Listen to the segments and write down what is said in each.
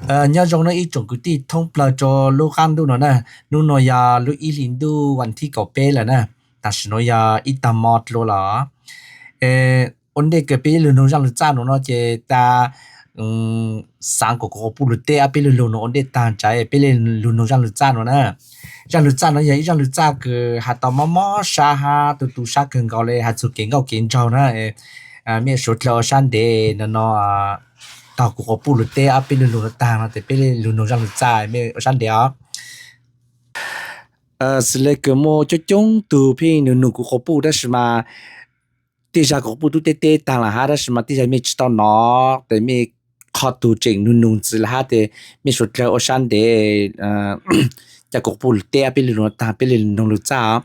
Nyob zoo no ib tsoom kwv tij thoob plaws rau lub qab ntuj no na. Hnub no yog lub ib hlis ntuj vas thib kaum peb lawm na. Tam sim no yog ib tag hmo dlua lawm. Ua ntej kws peb lug noog zaaj lug txaj no no ces tas xaav kuas kuv quas puj lug teb ob peb lug lug no ua ntej taag tas peb le lug noog zaaj lug txaj no na. Zaaj lug txaj no yog ib zaaj lug txaj kws has tau mob mob sab hab tu tu sab kawg nkaus le has txug kev nkauj kev nraug na. Mej suav dlawg ua sab ntev no no, taag kuv quas puj lug teb ob peb lug lug no taag no tes peb le lug noog zaaj lug txaj mej ua sab ntev os. Xws le kws muaj coob coob tug pheej nug nug kuv quas puj tab sis mas tej zag kuv quas puj tub teb teb taag lawm hab tab sis mas tej zag mej tsi tau nov tes mej qhov tug tseem nug nug ntxiv lawm hab tes mej suav dlawg ua sab ntev, ca kuv quas puj lug teb ob peb lug lug no taag peb le noog lug txaj os.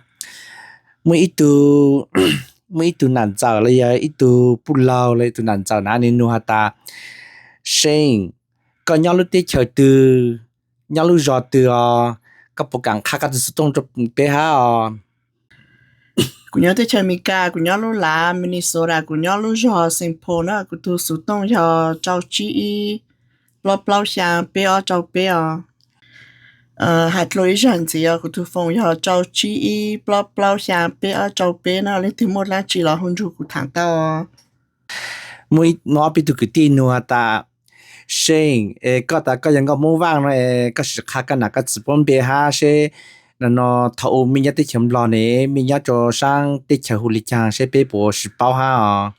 Muaj ib tug nam ntxawm los yog ib tug puj laug los ib tug nam ntxawm na nwg nug has tas, Seej, koj nyob lub teb chaws twg, nyob lub zog twg os? Koj puas kam qha koj tug xuv tooj rau peb hab os? Kuv nyob teb chaws Amelikas, kuv nyob lub lav Minnesota, kuv nyob lub zog Saint Paul na. Kuv tug xuv tooj yog rau tsib ib plaub plaub xyaa peb ob rau peb os. Has dlua ib zag ntxiv os, kuv tug foos yog rau tsib ib plaub plaub xyaa peb ob rau peb na. Leej twg muaj dlaab tsi los hu nrug kuv thaam tau. Muaj ob peb tug kwv tij nug has tas, Seej, es koj tas koj yog nkauj Moob Vaaj no es koj sim qha koj nam koj txiv puab npe hab seb no no thaum u mej nyob teb chaws Nplog ne mej nyob rau saab teb chaws hu le caag seb peb puas sim paub hab os.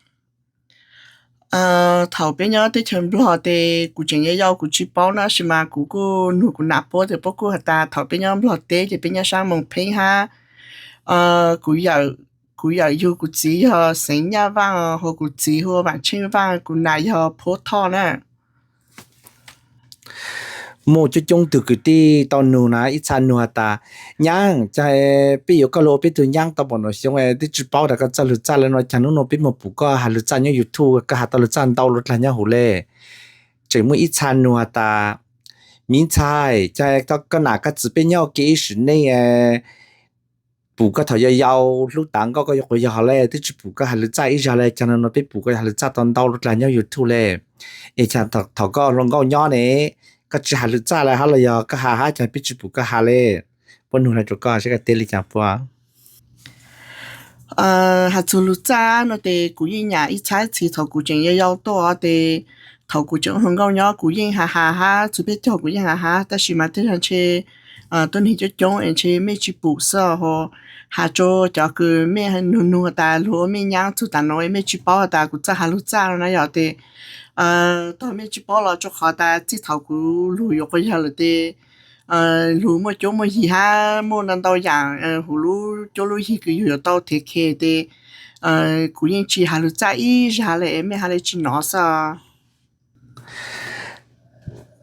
Thaum peb nyob teb chaws Nplog tes kuv tseem yau yau kuv tsi paub na tab sis mas kuv kuj nug kuv nam puab tes puab kuj has tas thaum peb nyob Nplog teb ces peb nyob saab Moos Pheeb hab. Kuv yawm yug kuv txiv yog xeev Nyaj Vaaj, hu kuv txiv hu ua Vaam Tsheej Vaaj, kuv nam yog Phub Thoj na. Muaj coob coob tug kwv tij tau nug na ib txha nug has tas, Nyaab, caag peb yuav koj lug ua peb tug nyaab tau pom num xyoo twb tsi paub tas koj txawj lug txaj le no caag nub no peb moog pum koj has lug txaj nyob YouTube koj has tau lug txaj ntau lug dlaag nyob huv le. Tseem muaj ib txha nug has tas, Miv ntxhais, caag koj nam koj txiv peb nyob ua ke ib sim neej pum koj thaum yau yau hlub tas nkauj koj yuav quas yog le twb tsi pum koj has lug txaj ib zag le caag no no peb pum koj has lug txaj tau ntau lug dlaag nyob YouTube le. Es caag thaum koj hluas nkauj nyob ne koj tsi has lug txaj le hab los yog koj has hab caag peb tsi pum koj has le? Puab nug le rua koj seb koj teb le caag puab. Has txug lug txaj no tes kuv yeej nyam ib txhab txhis thaum kuv tseem yau yau tuaj tes thaum kuv tseem ua hluas nkauj nyob kuv yeej has has hab txug peb caug kuv yeej has has tab sis mas tej zag ntshe tuab neeg coob coob es ntshe mej tsi pum xwb ho. Has rua cov kws mej nug nug tas lug ua mej nyaab txug tas no mej tsi paub tas kuv txawj has lug txaj no na yog tes tog mej tsi paub los rua qhov tas txij thaum kuv lug yuav quas yog lawm tes lug muaj cuab muaj yig hab muaj ntau ntau yaam huv lub cuab lub yig kws yug yuav tau thev khe tes kuv yeej tsi has lug txaj ib zag le es mej has le tsi nov xwb.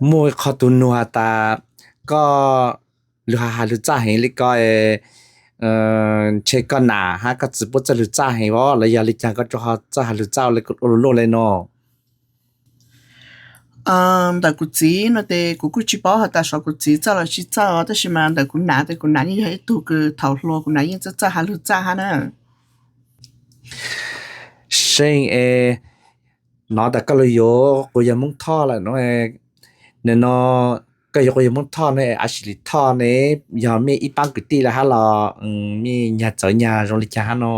Muaj qhov tug nug has tas koj lug has has lug txaj heev le ko es ntshe koj nam hab koj txiv puab txawj lug txaj heev os los yog le caag koj rua ho txawj has lug txaj ua lug luj le no? Ntawm kuv txiv no tes kuv kuj tsi paub has tas sov kuv txiv txawj los tsi txawj os tab sis mas ntawm kuv nam tes kuv nam yeej yog ib tug kws thaum hluas kuv nam yeej txawj txawj has lug txaj hab na. Seej es, nov tas koj lug yuav quas yog Moob Thoj lawm no, nim no koj yuav quas yog Moob Thoj ne, Ashley Thoj ne, yog mej ib paab kwv tij le hab los mej nyag txawv nyag zoo le caag hab no?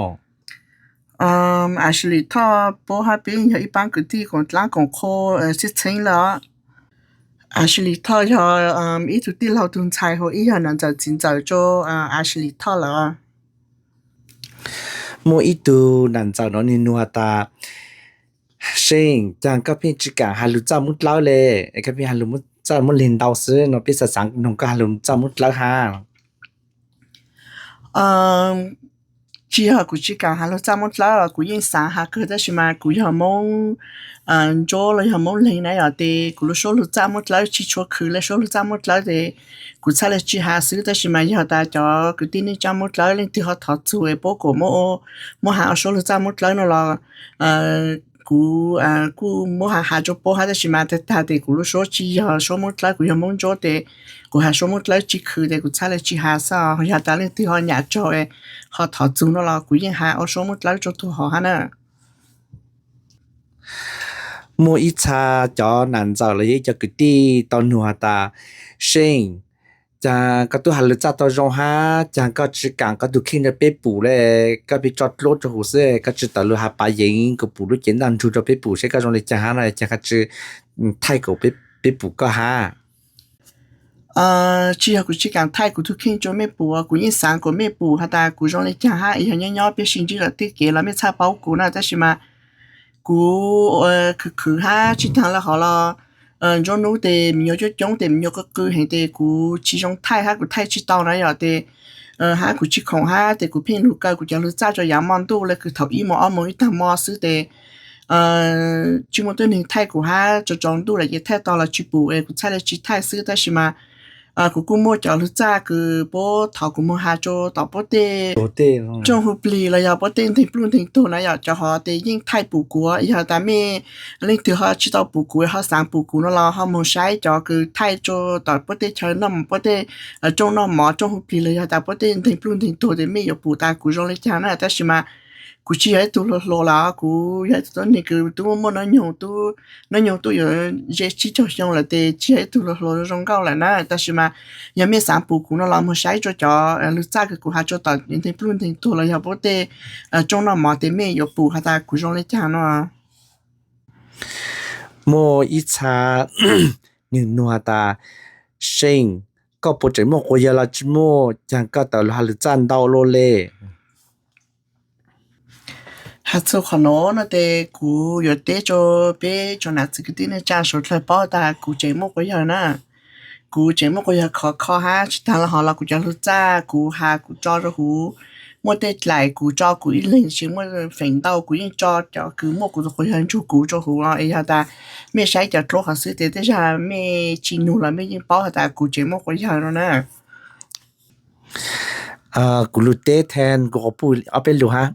Ashley Thoj puab hab peb yog ib paab kwv tij koom dlaab koom qhua txheeb txheeb le. Ashley Thoj yog ib tug tij laug tug ntxhais hu ib yog nam ntxawm txiv ntxawm rua Ashley Thoj lawm. Muaj ib tug nam ntxawm no nwg nug has tas, Seej, caag koj pheej tsi kaam has lug txaj Moob Dlawb le, koj pheej has lug txaj Moob Leeg ntau xwb no peb xaav xaav noog koj has lug txaj Moob Dlawb hab. Tsi yog kuv tsi kaam has lug txaj Moob Dlawb, kuv yeej xaav has kawg tab sis mas kuv yog Moob Ntsuab los yog Moob Leeg na yom, tes kuv lug suab lug txaj Moob Dlawb tsi tshua khwv le suab lug txaj Moob Dlawb tes kuv txhaj le tsi has xwb. Tab sis mas yog tas cov kwv tij neej tsa Moob Dlawb leej twg ho thov txug es puab kuas muab has ua suab lug txaj Moob Dlawb no los kuv kuj muab has has rua puab hab, tab sis mas tag tag tes kuv lub suab tsi yog suab Moob Dlawb, kuv yog Moob Ntsuab tes kuv has suab Moob Dlawb tsi khwv tes kuv txhaj le tsi has xwb. Yog tas leej twg ho nyam raug ho thov txug no los kuv yeej has ua suab Moob Dlawb rua tug hov hab na. Muaj ib txha cov nam ntxawm los yog ib cov kwv tij tau nug has tas, Seej, cas koj tub has lus txaj tau zoo hab, cas koj tsi kaam koj tug kheej rua peb pum le, koj pheej tso dluab rua huv xwb, koj tsi tawm lug has pav yeev kuas pum lub cev ntaj nrug rua peb pum seb koj zoo le caag hab no, cas koj tsi thaij kuas peb pum koj hab? Tsi yog kuv tsi kaam thaij kuv tug kheej rua mej pum, kuv yeej xaav kuas mej pum has tas kuv zoo le caag hab. Yog nyob nyob peb sib ntsib lawm tej kev los mej txhaj paub kuv na, tab sis mas kuv khwv khwv hab tsi taag le hov los nruab nub tes me nyuam coob coob tes me nyuam qw qw heev tes kuv tsi zoo thaij hab kuv thaij tsi tau na yom tes hab kuv tsi khoom hab tes kuv pheej lug kaw kuv cov lug txaj rua yaav mo ntuj le kws thaum ib moos ob moos ib taag mo xwb tes tsi muaj tub neeg thaij kuv hab, tsaus ntuj lawm ces thaij tau los tsi pum es kuv txhaj le tsi thaij xwb. Tab sis mas kuv kuj muaj cov lug txaj kws puab thov kuv moog has rua tom puab tej rooj hu plig los yog puab tej nteeg pluj nteeg tuag na yom, cov hov tes yeej thaij pum kuv. Yog tas mej leej twg ho tsi tau pum kuv ho xaav pum kuv no los ho moog saib cov kws thaij rua tom puab tej chaw noj mov, puab tej rooj noj mov rooj hu plig los yog tas puab tej nteeg pluj nteeg tuag tes mej yuav pum tas kuv zoo le caag na. Tab sis mas kuv tsi yog ib tug hluas hluas lawm, kuv yog ib tug tub neeg kws tub muaj nub nyoog tub yuav ze tsib caug xyoo lawm tes tsi yog ib tug hluas hluas zoo nkauj lawm na. Tab sis mas yog mej xaav pum kuv no los moog saib rua cov lug txaj kws kuv has rua tom nteeg pluj nteeg tuag los yog puab tej rooj noj mov tes mej yuav pum has tas kuv zoo le caag no. Muaj ib txha nwg nug has tas, Seej, koj puas tseem muaj quas yawg los tsi muaj, caag koj tawm lug has lug txaj ntau luaj le? Has txug qhov nuav no tes kuv yuav teb rua peb tsoom nam txiv kwv tij neej tsa suav dlawg paub tas kuv tseem muaj quas yawg na. Kuv tseem muaj quas yawg khov kho hab tsi taag le hov los kuv cov lug txaj kuv has kuv tso rua huv, muaj tej dlaim kuv tso kuv ib leeg tsi muaj feem ntau kuv yeej tso cov kws muaj kuv tug quas yawg nrug kuv rua huv os. Es yog tas mej saib cov dluab qhov xwb tes tej zag mej tsi nug los mej yeej paub has tas kuv tseem muaj quas yawg no na. Kuv lug teb then kuv quas puj ob peb lug hab.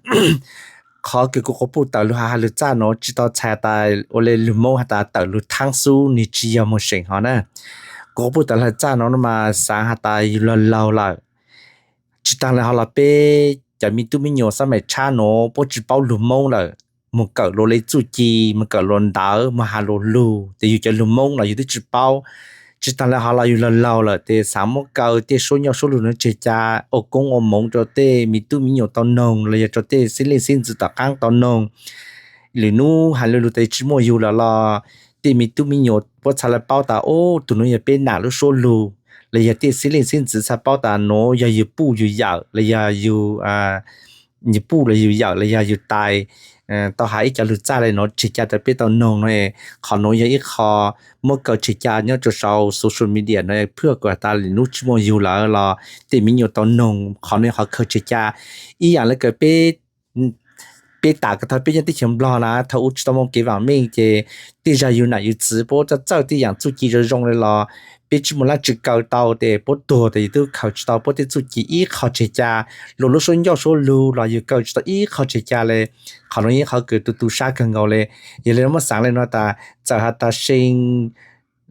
Qhov kws kuv quas puj tawm lug has has lug txaj nuav tsi tau txhais tas ua le lug Moob has tas tawm lug thaab xub, nwg tsi yog moog seem hov na. Kuv quas puj tawm lug has txaj nuav no mas xaav has tas yug laug laug lawm, tsi taag le hov los peb cov me tub me nyuam xab maim tshab nuav puab tsi paub lug Moob lawm, moog kawm lug le txuj ci, moog kawm lug ntawv, moog has lug lug tes yug cov lug Moob los yug twb tsi paub. Tsi taag le hov los yug laug laug lawm tes xaav muab kaw tej suab nyoj suab lug nuav tseg ca ua koob ua moov rua tej me tub me nyuam tau noog los yog rua tej xib leej xib ntxwv tom qaab tau noog. Lwm nub has lug lug tes tsi muaj yug lawm los tej me tub me nyuam puab txhaj le paub tas, ub, tug nuav yog peb nam lub suab lug, los yog tej xib leej xib ntxwv txhaj paub tas nuav yog yug puj yug yawm los yog yug, yug puj los yug yawm los yog yug tais tau has ib cov lug txaj le nuav tseg ca rua peb tau noog no. Qhov nuav yog ib qho muab kaw tseg ca nyob rua sau social media no, phwj kuas tas lwm nub tsi muaj yug lawm los tej me nyuam tau noog, qhov nuav yog qhov kaw tseg ca. Ib yaam le kws peb, peb tam kws thaum peb nyob teb chaws Nplog na, thaum ub tsi tau muaj kev vaam meej ces tej zag yug nam yug txiv puab txawj txawj tej yaam txuj ci zoo zoo le los peb tsi muaj dlaab tsi kaw tau tes puab tuag tes yug twb khaws tsi tau puab tej txuj ci ib qho tseg ca. Luas lub suab ncauj suab lug los yug kaw tsi tau ib qho tseg ca le. Qhov nuav yeej qhov kws tu tu sab kawg nkaus le. Yog le muab xaav le nuav tas txawm has tas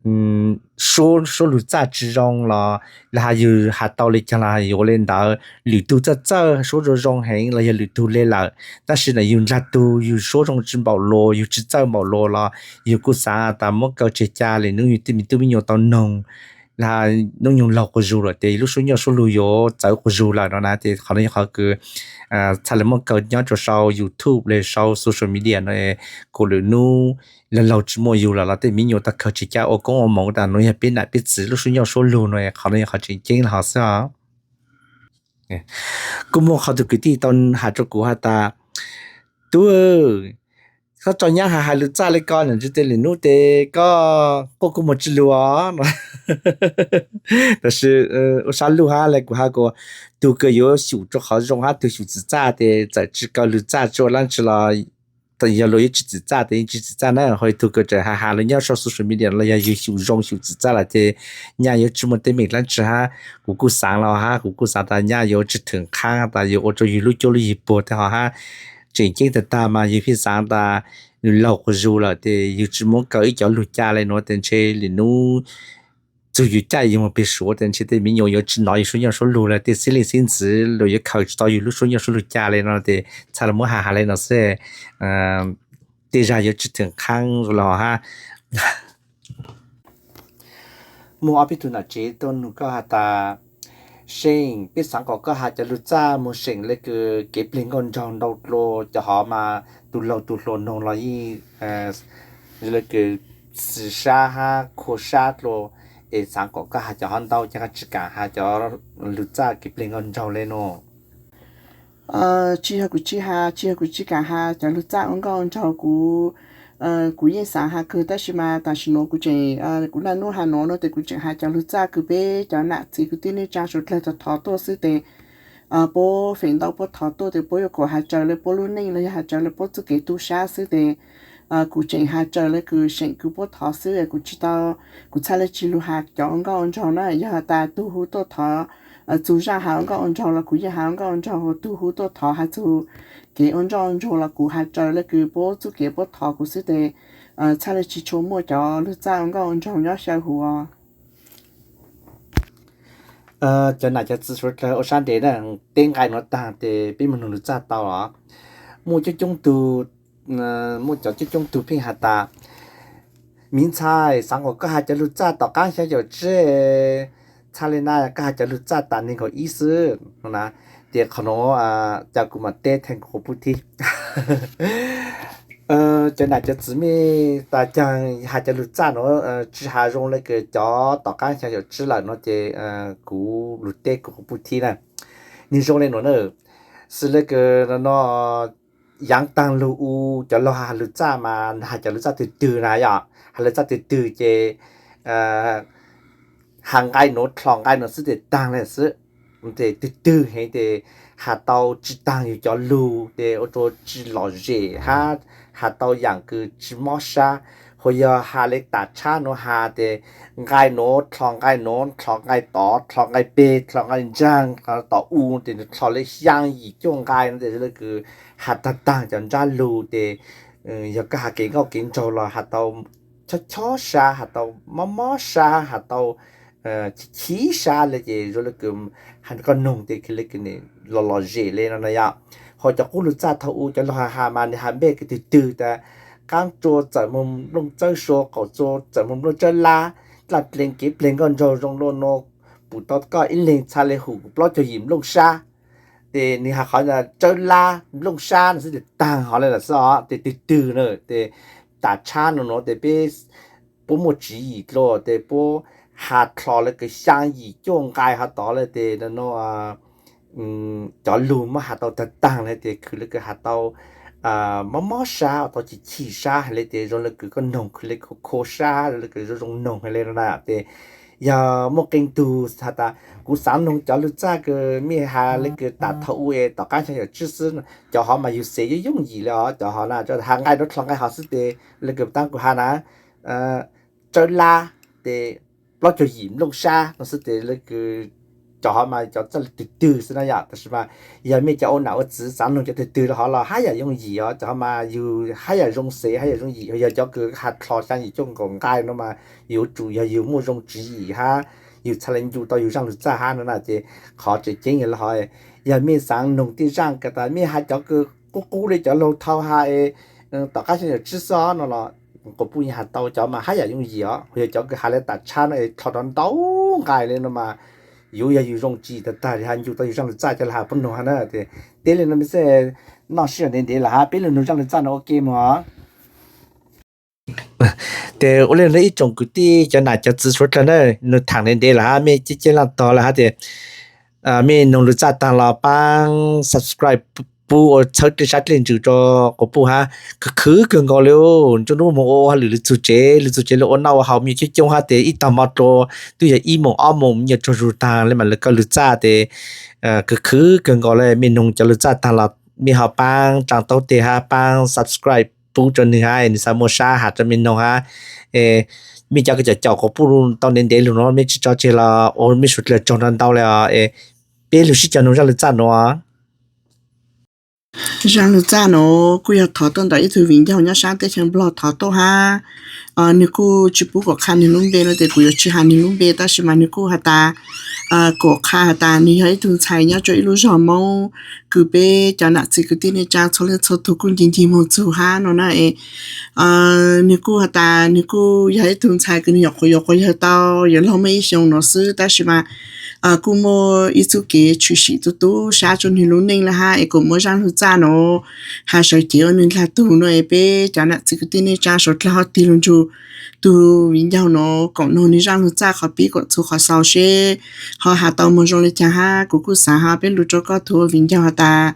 See suab, suab lug txaj tsi zoo los, los has yug has tau le caag los yuav le ntawd. Lwm tug txawj txawj suab zoo zoo heev los yog lwm tug le lawm, tab sis na yug nrag tug yug suab zoo tsi npaum luas, yug tsi txawj npaum luas los yug kuj xaav tas muab kaw tseg ca le nub yug tej me tub me nyuam tau noog, nub nyoog laug quas zug lawm tes lub suab ncauj suab lug yuav txawv quas zug lawm no na. Tes qhov nuav yog qhov kws txhaj le muab kaw nyob rua sau YouTube le sau social media no, kuas lwm nub laug laug tsi muaj yug lawm los tej me nyuam tau khaws tseg ca ua koob ua moov tas nuav yog peb nam peb txiv lub suab ncauj suab lug no. Qhov nuav yog qhov tseem ceeb le hov xwb os. Kuj muaj qhov tug kwv tij tau has rua kuv has tas, Tub, koj tso nyab has has lug txaj le ko na, ntshe tes lwm nub tes koj quaj kuj moog tsi lug os. Tab sis ua sab lug hab le kuv has kuas tug kws yuav xyum rua qhov zoo hab tug xyum txim txaj tes txawm tsi kaw lug txaj tsi ua dlaab tsi los yog luas yuav tsi txim txaj tes yeej tsi txim txaj na. Ho tug kws tseem has has lug nyob sau social media los yog yug xyum zoo xyum txim txaj lawm ces nyaj yuav tsi muaj teeb meem dlaab tsi hab. Kuv kuj xaav los hab, kuv kuj xaav tas nyaj yuav tsi theem qhaab tas yuav ua rua yug lub cuab lub yig puag tag hov hab. Tseem ceeb tag tag mas yug pheej xaav tas laug quas zug lawm tes yug tsi muab kaw ib cov lug ca le nuav tes ntshe lwm nub txug yug caij yug moog peg Suav tes ntshe tej me nyuam yuav tsi nov yug suab ncauj suab lug le, tej xib leej xib ntxwv luas yuav khaws tsi tau yug lub suab ncauj suab lug ca le no tes txhaj le muab has has le no xwb. tej zag yuav tsis txheem qhaab zoo le hov hab. Muaj ob peb tug nam tsev tuaj nug koj has tas, Seej, peb xaav kom koj has cov lug txaj moog seem le kws kev pleg nkauj nraug ntau dlua, cov hov mas tug laug tug hluas noog los yeej le kws xis sab hab khua sab dlua, es xaav kom koj has cov hov ntau, ces koj tsis kaam has cov lug txaj kev pleg nkauj nraug le nuav. Tsis yog kuv tsis has, tsis yog kuv tsis kaam has cov lug txaj ua nkauj ua nraug, kuv, kuv yeej xaav has kawg, tab sis mas tam sim nuav kuv tseem, kuv naj nub has nuav no tes kuv tseem has cov lug txaj kws peb cov nam txiv kwv tij neej tsaa suav dlawg thov thov tuaj xwb tes puab feem ntau puab thov tuaj tes puab yuav kom has raws le puab lub neej los yog has raws le puab txuj kev tu sab xwb tes kuv tseem has raws le kws seem kws puab thov xwb, kuv tsis tau, kuv txhaj le tsis lug has cov ua nkauj ua nraug na. Yog has tas tug hu tuaj thov txug zaaj has ua nkauj ua nraug los kuv yeej has ua nkauj ua nraug, tug hu tuaj thov has txug kev ua nkauj ua nraug los kuv has raws le kws puab txuj kev puab thov kuv xwb tes txhaj le tsis tshua muaj cov lug txaj ua nkauj ua nraug nyob xyaw huv os. Cov nam cov txiv suav dlawg ua sab ntev na, teb nqaij nuav taag tes peb moog nug lug txaj tau los? Muaj coob coob tug, muaj cov coob coob tug pheej has tas, Miv ntxhais, xaav kom koj has cov lug txaj tom qaab xyoo caum tsib, txhaj le na koj has cov lug txaj tas neeg nkaum ib xwb no na. Ces qhov nuav cas kuv mam teb theej kuv quas puj thib. Cov nam cov txiv mej tas caag has cov lug txaj nuav tsis has zoo le kws cov tom qaab xyoo caum tsib lawm no ces kuv lug teb kuv quas puj thib na. Nwg zoo le nuav na, xws le kws no yaav taag lug u, cov laug has lug txaj mas has cov lug txaj twg twg na yom, has lug txaj twg twg ces has nqai nuav dlhos nqai nuav xwb tes taag le xwb. Tes twg twg heev tes has tau tsis taag yug cov lug tes ua rua tsis lom zem hab has tau yaam kws tsis mob sab. Hu yog has le tam tshab nuav has tes nqai nuav dlhos nqai nuav, dlhos nqai tod, dlhos nqai peg, dlhos nqai ntsaag, tom u tes nwg dlhos le xyaa yim cuaj nqai no tes le kws has taag taag cov ntsab lug tes yog koj has kev nkauj kev nraug los has tau chob chob sab, has tau mob mob sab, has tau chim chim sab le ces zoo le kws koj noog tes kws le kws los lom zem le no na yom. Ho cov qub lug txaj thaum u cov laug has has mas nwg has npe kws twg twg tas, qaab tsua txawm moog nplooj tsawb sua, qaum tsua txawm moog nplooj tsawb lab, dlaaj dleeg kev pleg nkauj nraug zoo le nuav, pum tau koj ib leeg txhaj le hum plaub caug yim nplooj sab. Tes nwg has qhov tsawb lab nplooj sab no xwb tes taag hov le lawm xwb os. Tes twg twg na tes tam tshab no nuav tes peb puab muaj tswv yim dlua tes puab has dlhos le kws xyaa yim cuaj nqai hov tod le tes no cov lug muab has tau taag taag le tes kws le kws has tau mob mob sab, tau chim chim sab hab le tes zoo le kws koj noog kws le kws khua sab, zoo le kws zoo zoo noog hab le no na. Tes yog muaj qee tug has tas kuv xaav noog cov lug txaj kws mej has le kws tas thaum u es tom qaab xyoo caum tsib xwb, cov hov mas yug xev yooj yooj yim le os. Cov hov na has nqai nuav dlhos nqai hov xwb tes le kws taab kuv has na, tsawb lab tes plaub caug yim nplooj sab no xwb tes le kws cov hov mas cov txaj le twg twg xwb na yom. Tab sis mas yog mej cov ua nam ua txiv xaav noog cov twg twg le hov los hab yam yooj yim os. Cov hov mas yug hab yam zoo xev hab yam yooj yim, yog cov kws has dlhos xyaa yim cuaj nkaum nqai no mas yuav tsum yog yug muaj zoo tswv yim hab yug txhaj le ncu tau yug zaaj lug txaj hab no na. Ces qhov tseem ceeb yog le hov, yog mej xaav noog tej zaaj kws tas mej has cov kws qub qub le cov laug thaus has es tom qaab xyoo caum tsib xwb no los quas puj yeej has tau, cov mas hab yam yooj yim os. Yog cov kws has le tam tshab no es dlhos rov ntau nqai le no mas yuav yog yug zoo tswv yim tag tag has ncu tau yug zaaj lug txaj coj le has puab noog hab na. Teb le no mej xwb, noj sij hawm ntev ntev lawm hab peb lug noog zaaj lug txaj no ua ke mog. Tes ua le nuav ib tsoom kwv tij cov nam cov txiv suav dlawg na, nwg thaam ntev ntev lawm hab mej ceb ceb laaj tog lawm hab tes mej noog lug txaj taag los paab subscribe pub ua txhawb dlej sab dlej ntsws rua quas puj hab. Khwv khwv kawg nkaus le, nruab nub moog ua ua hauj lwm lug txug tsev, lug txug tsev lug ua noj ua haus mej coob coob hab tes ib tag hmo dlua twb yog ib moos ob moos nyuas tsaug zug taag le mas lawv koj lug txaj tes khwv khwv kawg nkaus le. Mej noog cov lug txaj taag los mej ho paab tsaa taub teg hab paab subscribe pub rua nwg hab nwg xaav muaj sab has rua mej noog hab. Mej cov kws caum caum quas puj tau ntev ntev lug nuav mej tsi tso tseg los ua mej suav dlawg tsaug ntau ntau le os. Peb lug sib cog noog zaaj lug txaj nuav. Zaaj lug txaj nuav kuj yog thov tuaj ntawm ib tug viv ncaus nyob saab teb chaws Nplog thov tuaj hab. Nws kuj tsis pub kuv qha nws lub npe no ces kuv yuav tsis has nws lub npe, tab sis mas nws kuj has tas, kuv qha has tas nws yog ib tug ntxhais nyob rau ib lub zog Hmoob kws peb cov nam txiv kwv tij neej tsa txhua leej txhua tug kuj nci ncig moog txug hab no na. Nws kuj has tas nws kuj yog ib tug ntxhais kws nws nyuam qhuav yuav quas yawg tau yuav luag muaj ib xyoo no xwb, tab sis mas kuj muaj ib txuj kev tshwm sim tu tu sab rua nwg lub neej le hab es kuas muab zaaj lug txaj no has sawv cev ua nwg dlaag tug no es peb cov nam txiv kwv tij neej tsa suav dlawg ho tig lug nrug tug viv ncaus no koom noog nwg zaaj lug txaj qhov pib koom txug qhov xaus seb ho has tau moog zoo le caag hab. Kuv kuj xaav has peb lug rua koj tug ua viv ncaus has tas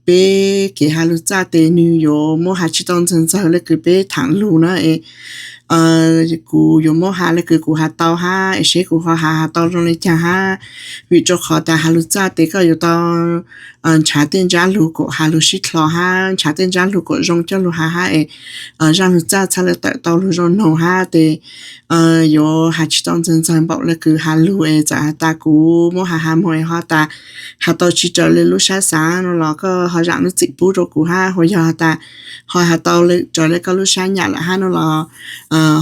peb kev has lug txaj tes nwg yuav muab has tsis tau ntxawg ntxawg le kws peb thaam lug na es kuv yuav muab has le kws kuv has tau hab es seb kuv ho has has tau zoo le caag hab. Vim rua qhov tas has lug txaj tes koj yuav tau nrhav tej ntsab lug kuas has lug sib dlhau hab nrhav tej ntsab lug kuas zoo coj lug has hab es zaaj lug txaj txhaj le tawm tau lug zoo noog hab tes yuav has tsis tau ntxawg ntxawg npaum le kws has lug es txawm has tas kuv muab has has moog es ho tas has tau tsis raws le lub sab xaav no los koj ho zaam lub txim pub rua kuv hab, ho yog has tas ho has tau raws le koj lub sab nyam lawm hab no los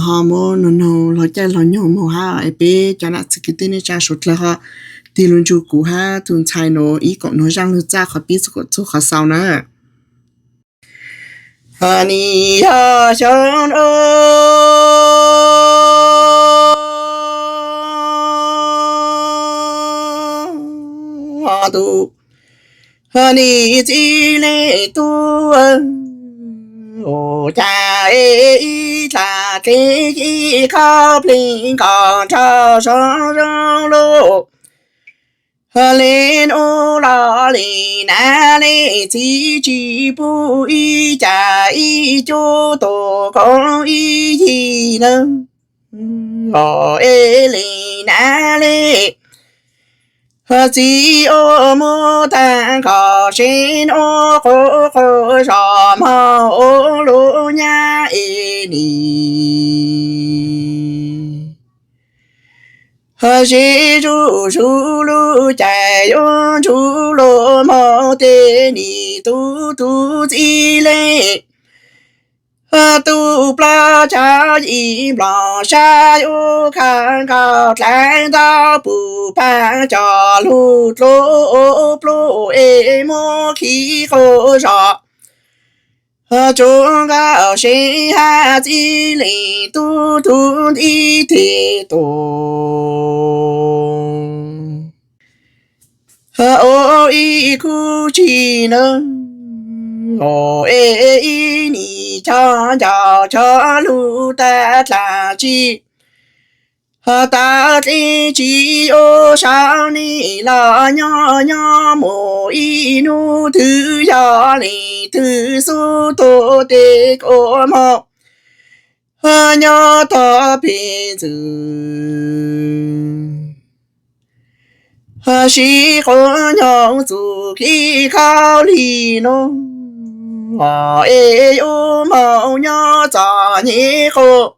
ho muab noog noog laug caij laug nyoog moog hab es peb cov nam txiv kwv tij neej tsa suav dlawg ho tig lug nrug kuv hab tug ntxhais no ib koom noog zaaj lug txaj qhov pib txug koom txug qhov xaus na. Nim yog xyoo nruab tus nim txij le tub, ua cas ib dlaag dleb ib khob plig nkaus nrho zoo zoo lug. Le nub los li nav le txiv tsis pub ib cas ib cub tus koob ib yig na. Os, es li nav le txiv ua muab taag nkaus seb nub quav quas zos mog ua lub nyab es nim ze zuj zus lub cai yuav ntsug lug moog tes nim tub tub txib le tub plaub tshav yim nploos sab yuav khaws nkaus dlaav ntau pum paag coj lug dluab pluj es muab khib quas zos tsuav nkaus seb hab txib le tub tub ntib tes tus ua ib khub tshij na. Os, es ib nim choj ncaus choj lug tag dlaag tsi, tag dleb tsis yuav saum nim los nyob nyob mus ib hnub twg yog le twg xub tuag tes kuas moog nyob tog peg ntxwg. Sib quas nyob txug kev khaub lig no, es yuav moog nyob txom nyem quas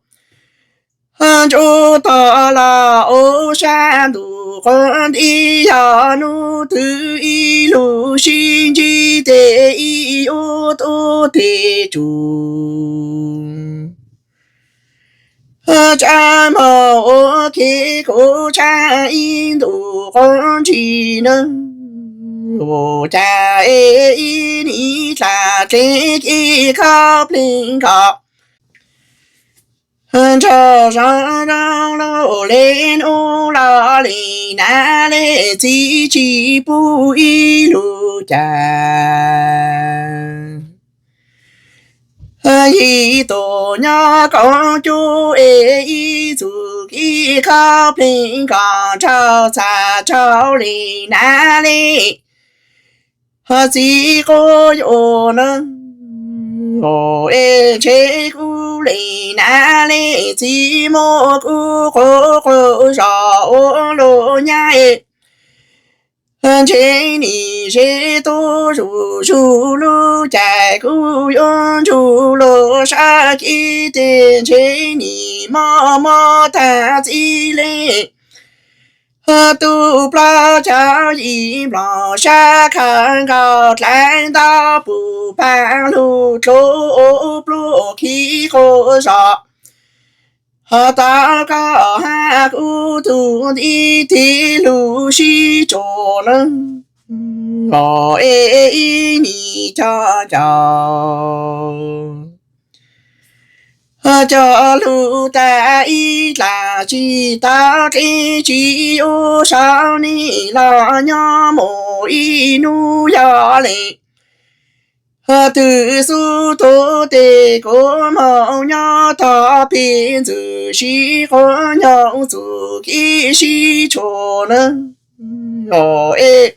ntsuj tog los ua sab ntuj quas nti, yog hnub twg ib lug sib ntsib tes ib yuav tub tes tsum. Tsav moog ua ke kuv tshab ib ntus quas ntsis na, ua cas es ib nim dlaag dleb kev khaub plig nkaus nrho zoo zoo lug le nub los li nav le txiv tsis pub ib lug cai. Yim tus nyob koob cub es ib txug kev khaub plig nkaus nrho txhaj rau li nav le txiv quab yuav na. Es ntshe kuv li nav le txiv muab kuv quas quas zos ua lub nyab es ntshe nim ze tub zuj zus lub cai kuv yuav ntsug lug sab kev tes ntshe nim mob mob tag txib le Tus plaub cawv yim nplooj sab khawv nkaus dlai ntau pus pab lug dluab ub pluj khib quaj zos. Ho tau koj hab kub tug ntiv thib lug sib tsuam na, es ib nim cov cawv cog lug tas ib dlaim tsis tau dleb tsis ua saum nej los nyob mus ib hnub yog li. Twb xub tuav tes kuv moog nyob tog pem ntxwg sib quas nyob txuj kev sib tshuam na, es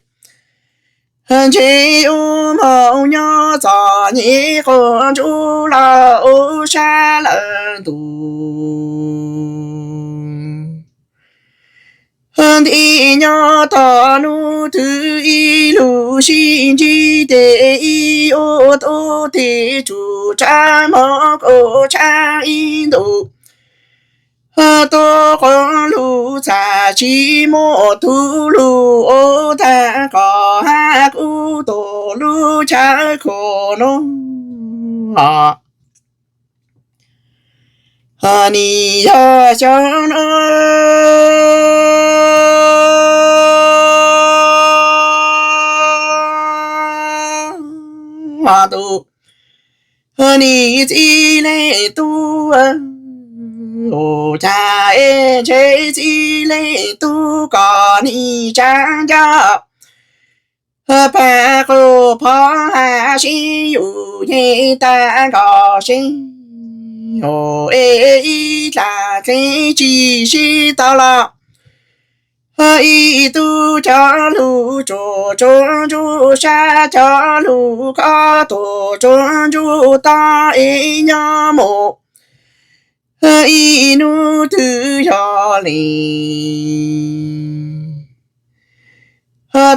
ntshe ua moog nyob txom nyem quas ntsuj los ua sab lawm ntuj. Nti nyob tog nub twg ib lug sib ntsib tes ib ua tub tes tsum tsaab moog kuv tsaab ib ntus. Tuab quas lug txhaj tsis muaj tug lug ua tag qos hab kub tuam lub chaw khuam nub. Nim yog xyoo no tus nim txij leej tub, ua cas es ntshe txij leej tub kom nim tsaab ncaj pab quas phov hab sib yug yeej tag nkaus seb es ib dlaim dleb tsis sib tau los. Ib tug cog lug tsuam tsuam ntsuj sab cog lug koj tuam tsuam ntsuj tog es nyob mus ib hnub twg yog li.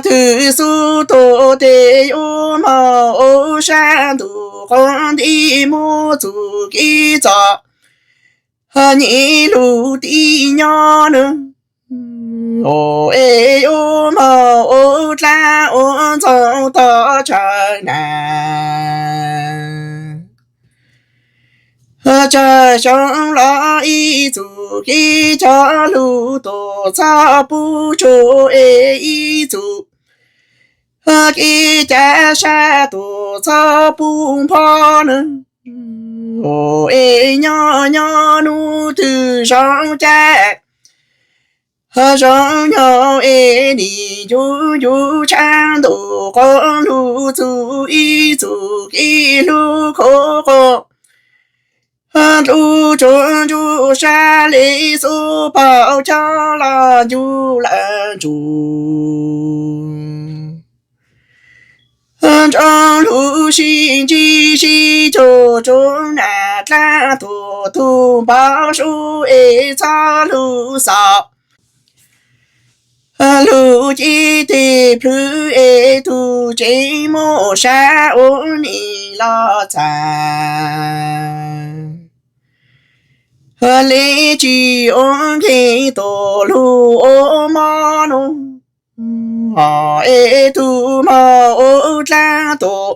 Twb xub tuav tes yuav moog ua sab ntuj quas nti mus txuj kev txom nyem lug tib nyob na, es yuav moog ua dlaab ua ntxoov tog tsawg na. Tsawg xyoo los ib txuj kev cog lug tuam txhov pub tsuj es ib txuj kev ca sab tuam txhov pub npho na, es nyob nyob nub twg zoo cai zoo nyob es nim ncu ncu tshaab ntuj quas lug txuj ib txuj kev lug khuv quas ntuj tsuam ntsuj sab le xub paug cog los ncu lawm ntsuj ntsoov lug sib ntsib sib cuag tsuas nam dlaab tuam tug npau suav es txhob lug xaus lug ces teg plhwv es tug tsev muaj sab ua nim los txhais le tsis ua nkeeg tuam lug ua mob nub es tug moog ua dlaab tuam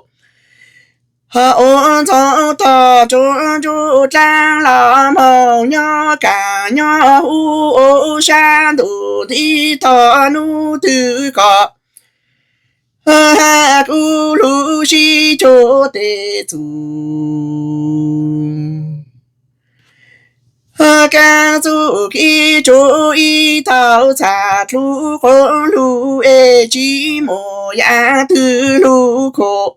ua ntxoov tog tsuas ntsuj dlaab los moog nyob kaam nyob huv ua sab ntuj nti tog nub twg kom hab kub lug sib cuag teg txug kaab txuj kev tsuas ib thaum txhaj dlub quas lug es tsis muaj yaam twg lug khuam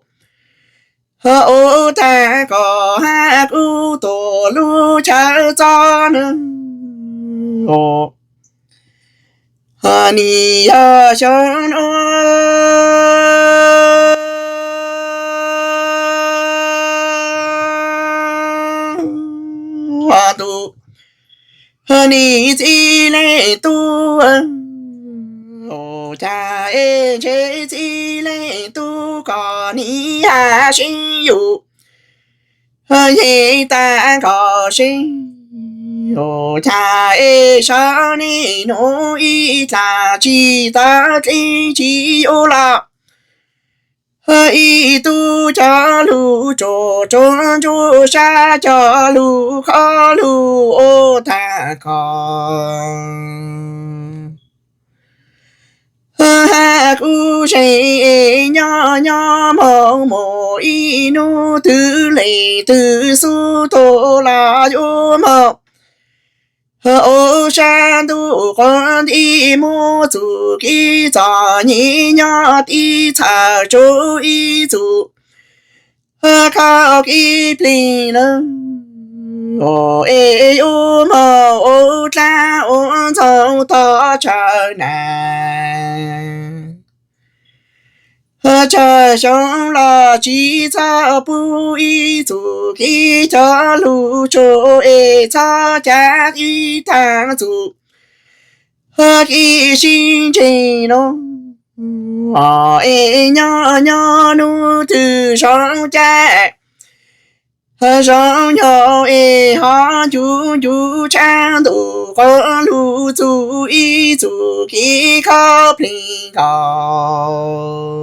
ua tag kom hab kub tuam lub chaw txog na. Nim yog xyoo no tus nim txij leej tub, ua cas es ntshe txij leej tub kom nim hab sib yug yeej tag nkaus seb Ua cas es sawv niaj hnub ib txhia tsis tau dlej tsis ua los, ib tug cog lus tsuag tsuag ntsuab sab, cog lus khov lus ua tag kho. Hab kuv zeem es nyob nyob moog mus ib hnub twg leej twg xub tuag los yuav moog ua sab ntuj quav nti, muab txuj kev txom nyem nyob tib txhais rua ib txuj khau kev plig na. Es yuav moog ua dlaab ua ntxoog tog tsawg na. Tsawg xyoo los tsis txhob pub ib txuj kev cog lus tsuag es txhob cav ib tag txuj kev sib ntseeg no. Es nyob nyob hnub twg zoo caij zoo nyoog es ho ncu ncu tshab ntuj quav lug txug ib txuj kev khau plig nkaus.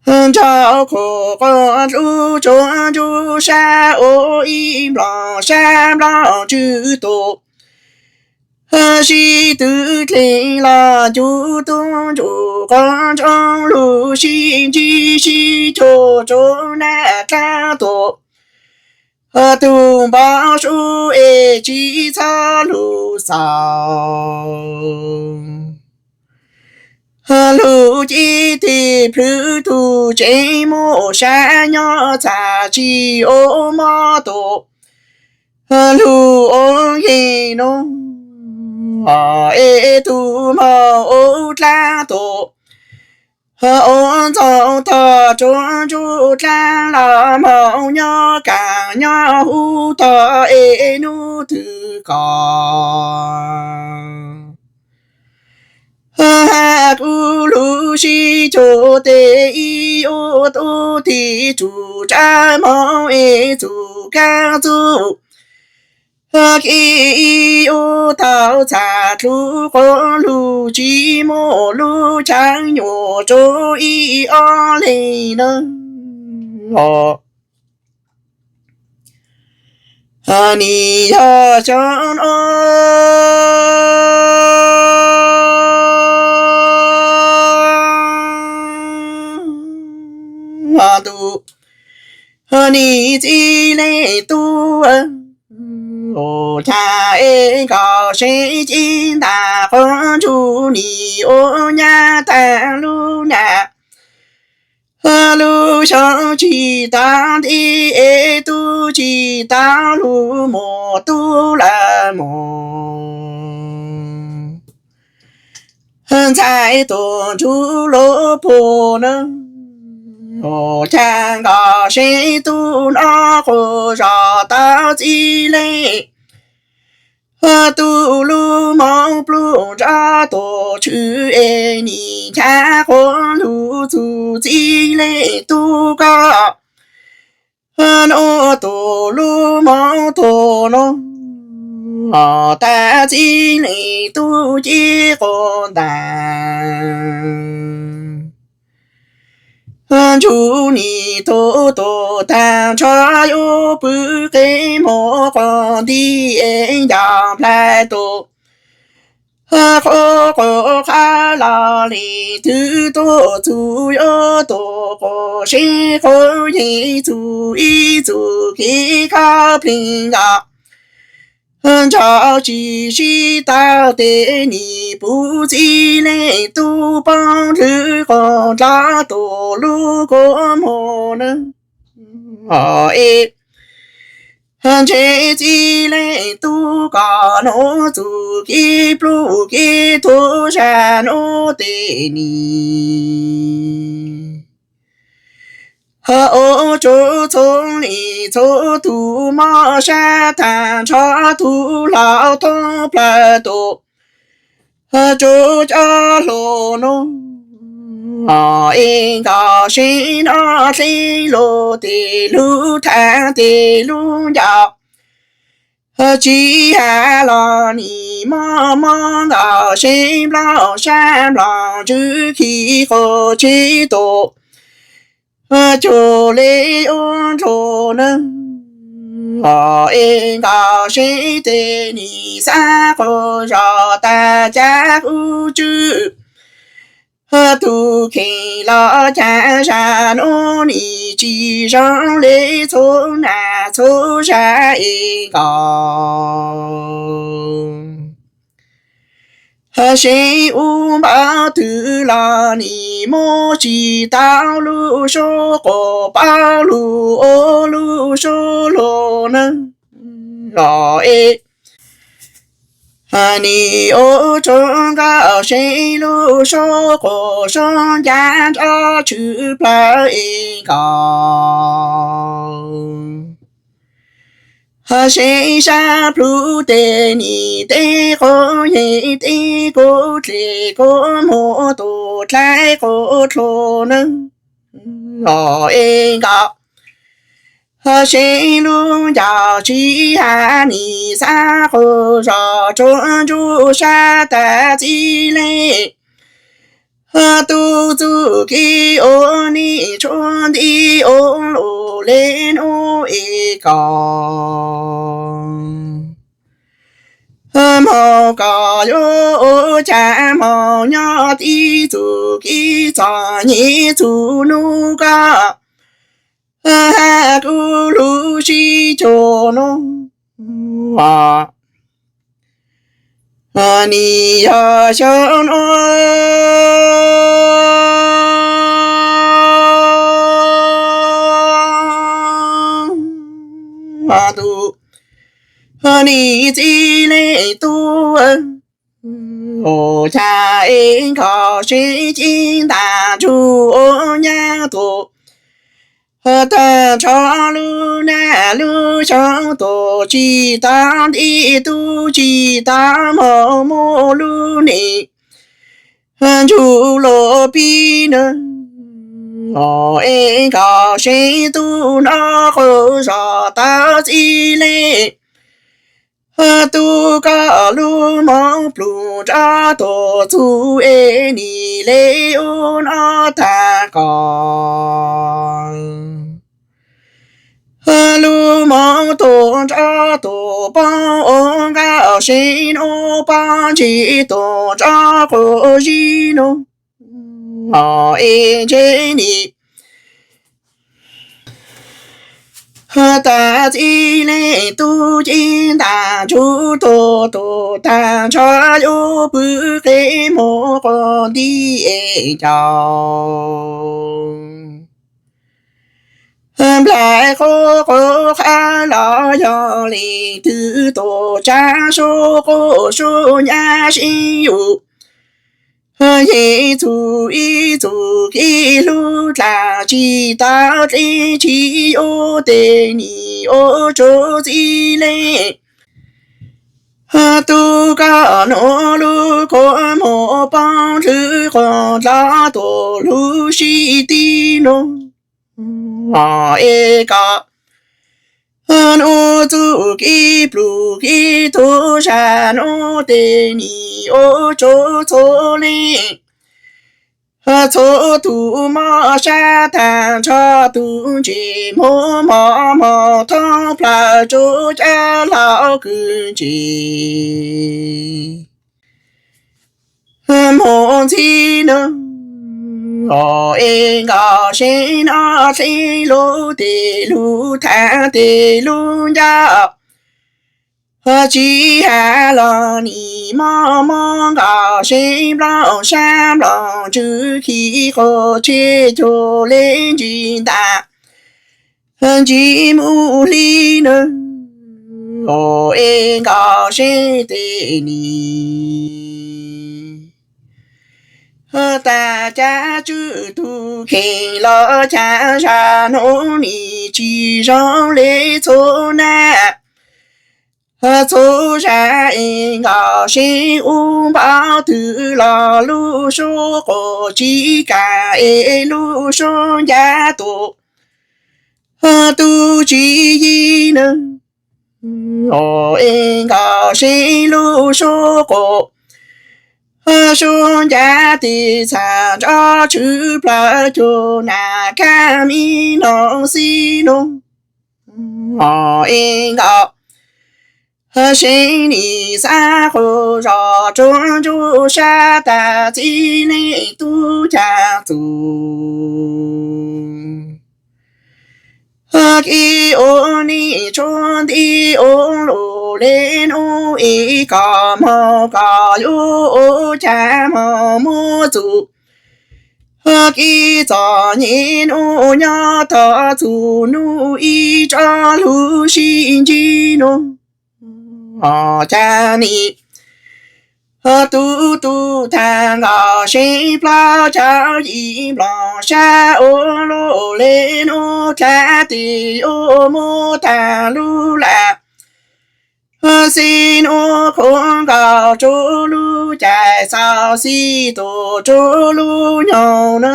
Nraug qhuav quas dlub tsuag ntsuab sab ua ib nplooj sab nplooj tswv tuaj, sib tw dleg los ncu tub ntsuj quas ntsoov lug sib ntsib sib cuag tsuag naj dlaab tuaj. Tug npau suav es tsis txhob lug xaus, lug cev tes plhws tug tsev muaj sab nyob txhaj tsis ua mob tuaj. Lug ua nkeeg no es tug moog ua dlaab tuaj, ua ntxoog tog tsuag ntsuab dlaab los moog nyob kaam nyob huv tog es hnub twg kos. Hab kuv lug sib cuag tes ib ua tub tig tsuj tsav moog es txuj kaab txuj kev ib ua tau txhaj dlub quas lug tsis muaj lub chaw nyuam rua ib ob leeg na. Nim yog xyoo no ntuj, nim txiv leej tub ua cas es nkaus seeb ceeb ntaag quas ntsug nim ua nyab taag lub nag. Lub xyoo tsis tau nti es tub tsis tau lug mus, tub lawv mus ntxhais tuaj ntsug lub puag na. Ua cas nkaus seeb tub no quas zog tau txiv leej tub lub moov pluj nrov tuaj tshwm es nim nchav quas lug txug txiv leej tub koj. Nuav tuaj lub moov tuaj no, tas txiv leej tub cev quas ntaag. Ntsug nim tuaj tuaj taag nrho yuav pw qe moog quas nti es ncaus nplaig tuaj. Quas quas qab los leej twg tuaj txug yuav tuaj quas seeb quas yeej txug ib txug kev khab plig nkaus. Nrau tsis sib tau tes nim puv txiv leej tub poob lwg quas dlov tuaj lub kua muag na. Es ntshe txiv leej tub koj nuav txug kev pluj kev tuag zag nuav tes nim ua rua txhua leej txhua tug mob sab taag nrho tug laug thoob plawg tuaj rua cov hluas nuav. Es nkaus seeb nov dleb lug tes lug thaab tes lug ncaus Tsis has los nim mob mob nkaus seev nplooj sab nplooj tswv khi quas tsheb tus, cuag li ub nrug neeg os es nkaus seev tes nim xav quas zos tag cav kub tswb. Tus kheej los cas zaj nuav nim tsis zoo li txhua nag txhua zaj es nkaus seev ub npaum twg los nim muab tsis tau lub suab quas paub lug ua lub suab luag neeg los es nim ua tsuav nkaus seev lub suab quas suab ncaj nrov tshwm plawg es nkaus seev sab plhu tes nim teb quas nyem teb kuv dlej kuv muag tus dlaim quas dlua neeg los es nkaus seev lub ncauj tsis has nim xav quas zos tsuag ntsuj sab tag txij leej tub txuj kev ua niam tshuav nti ua luj le nuav es kaus moog kaus yuav ua cas moog nyob tib txuj kev txom nyem txug nub koj has kuv lub sib cuag nuav nim yog xyoo nuav tus nim txij leej tub ua cas es nkaus seev ceeb ntaag ntsug ua nyab tus taag nrho lub nag lub xyoo tus tsis tau nti tub tsis tau moog muaj lub neej ntsug luag pib neeg es nkaus seev tub nrov quas zos tau txij leej tub koj lub moov plug nrov tuag txug es nim le ub nrov taag kos lub moov tuag nrov tuag poob ua nkaus seev nuav poob ntseg tuag nrov quas zib nuav es ntshe nim taag txij leej tub ceeb ntaag ntsug tuag tuag taag nrho yuav pw qe muag quas nti es ncaus nplaig quas quas qhab los yog leej twg tuag tsav suab quas suab nyab sib yug yeej txug ib txug kev hlub dlaag tsis tau dlej tsis yuav tes nim ua tsuav txij leej tub koj nuav lub kua muag poob ntxwg quas dlov tuag lub sib tib nuav es koj nuav txuj kev plug kev tug zag nuav tes nim ua tsuav txhua leej txhua tug mob sab taag nrho tug ntses muag mos mos thoob plawg tsuav caj laug kws ntses muag ntxhib nuav es nkaus seev noj dleb lug tes lug thaab tes lug ncaj tsis has los nim mob mob nkaus seev nplooj sab nplooj tswv khi quas tsheb cuag le ntsis ntaag ntsis mus hli nuav es nkaus seev tes nim taag cav tswj tug kheej los cav zag nuav nim tsis zoo le txhua nag txhua zag es nkaus seev ub npaum twg los lub suab quas tsis kam es lub suab ncaj tuag tub tsis yig neeg es nkaus seeb lub sub quas, sub ncaj tis txhas nrov tshwm plaws cuag nas kab mi noog xib noog, es nkaus seeb nim xab qus zos tsuag ntsuj sab tas txij neej tub cas txus. Kib ua nij tshuab nti ua lus le nub ib kom moog kom yuav ua cas moog muab txus. Kib txom nyem nub nyob tog txug nub ib tsob lug sib ntsib nub, cas nim tub tub tag nkaus seeb plaub cov yim nploos sab ua luj le nub dlaab tis yuav muab tag lub lam xib nub khuv nkaus rua lub cais txaus xib tug rua lub nyoog na,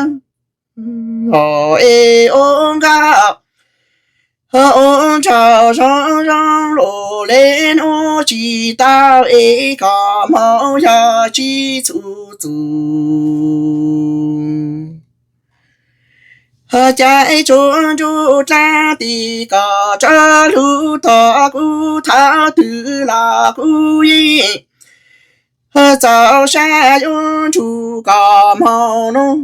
es ua nkaus ua ntshaus zoo zoo lug le nub tsis tau es kom moog yog tsis txhum txus. Caij tsuag ntsuj dlaab tis kom tsob lug tog kuv thaum twg los kuv yeej txaus sab yuav ntsug kom moog nub,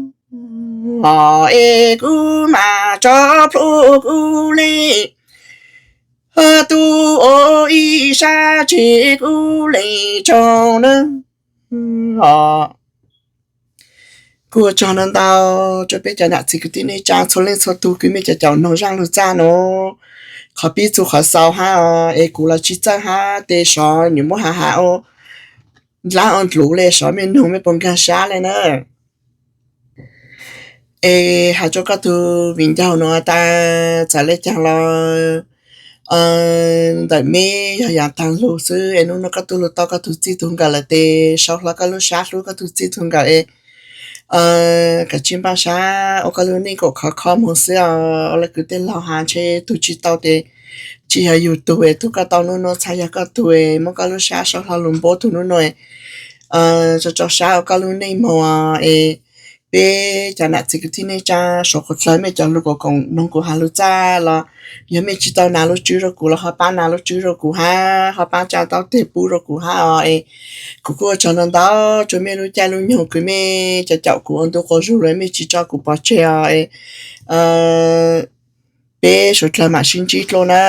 es kuv mas tso plhuav kuv leej tub ua ib sab tseg kuv leej tsoog na. Kuj ua tsaug ntau ntau rua peb cov nam txiv kwv tij neej tsaa txhua leej txhua tug kws mej cov caum noog zaaj lug txaj nuav. Qhov pib txug qhov xaus hab es kuv los tsis txawj hab tes sov nyuam muab has has ua dlaab ua dluv le sov mej noog mej puas nkaag sab le na. Es has rua koj tug viv ncaus nuav tas txawm le caag los ntawm mej yog yav taag lug xwb es nub nua koj tug lug tau koj tug txij tug nkawm lawm tes sau hlo koj lub sab hlub koj tug txij tug nkawm es kav tsij npaj sab ua koj lub neej kom khov kho moog xwb os. Ua le kuv tej laug has ntshe tug tsis tau tes tsis yog yug tug es tug koj tau nub nua txhad yog koj tug es muab koj lub sab sau hlo lug npuab tug nub nua es tso tso sab ua koj lub neej moog es peb cov nam txiv kwv tij neej tsaa suav qhuav dlawg mej cov lug koom noog kuv has lug txaj los yog mej tsis tau nas lub tswb rua kuv los ho paab nas lub tswb rua kuv hab ho paab tsa tau teg pub rua kuv hab os es kuv kuj ua tsaug ntau ntau rua mej lub caij lub nyoog kws mej cov caum kuv ua ntu quas zug lawm mej tsis tso kuv pov tseg os es peb suav dlawg mam sib ntsib dlua na.